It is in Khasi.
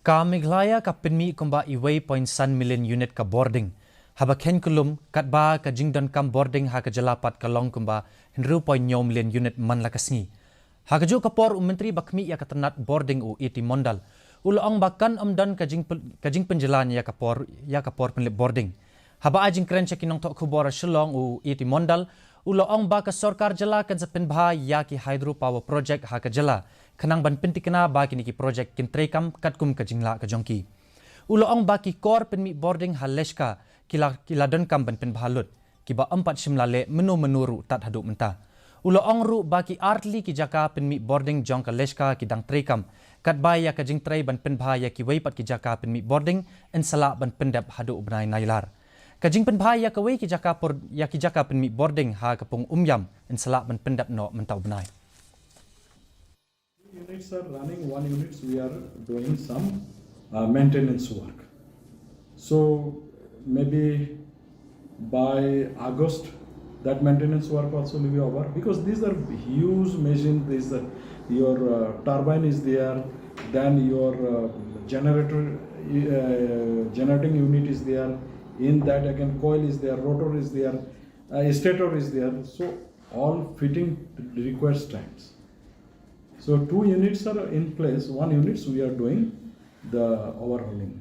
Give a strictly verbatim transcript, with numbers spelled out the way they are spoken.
Ka Meghalaya ka pynmih kumba uwei point san million unit ka bording. Haba khein kyllum, katba ka jingdonkam bording ha ka jylla pat ka long kumba hynriew point hynñiew million unit man la ka sngi. Ha kajuh ka por u Myntri ba khmih ïa ka tnat bording u A T Mondal u la ong ba kan ym don ka jingpyn-, ka jingpynjlan ïa ka por, ïa ka por pynlip bording. Haba ai jingkren sha ki nongthoh khubor ha Shillong u A T Mondal u la ong ba ka sorkar jylla kan sa pynbha ïa ki hydro power project ha ka jylla khnang ban pyntikna ba kine ki project kin treikam katkum ka jinglah ka jong ki. U la ong ba ki kor pynmih bording ha Leshka ki la, ki la donkam ban pynbha lut, kiba ym pat shym la leh mynno mynno ruh tad haduh mynta. U la ong ruh ba ki artylli ki jaka pynmih bording jong ka Leshka ki dang treikam, katba ïa ka jingtrei ban pynbha ïa kiwei pat ki jaka pynmih bording yn sa lah ban pyndep haduh u bnai Nailar. Ka jingpynbha ïa kawei ki jaka por-, ïa ki jaka pynmih bording ha ka pung Umïam yn sa lah ban pyndep noh mynta u bnai. Units are running, one units we are doing some, uh, maintenance work. So maybe by August, that maintenance work also will be over, because these are huge machines. These are, your, uh, turbine is there, then your, uh, generator, uh, generating unit is there. In that again, coil is there, rotor is there, uh, stator is there. So all fitting requires times. So two units are in place, one units we are doing the overhauling.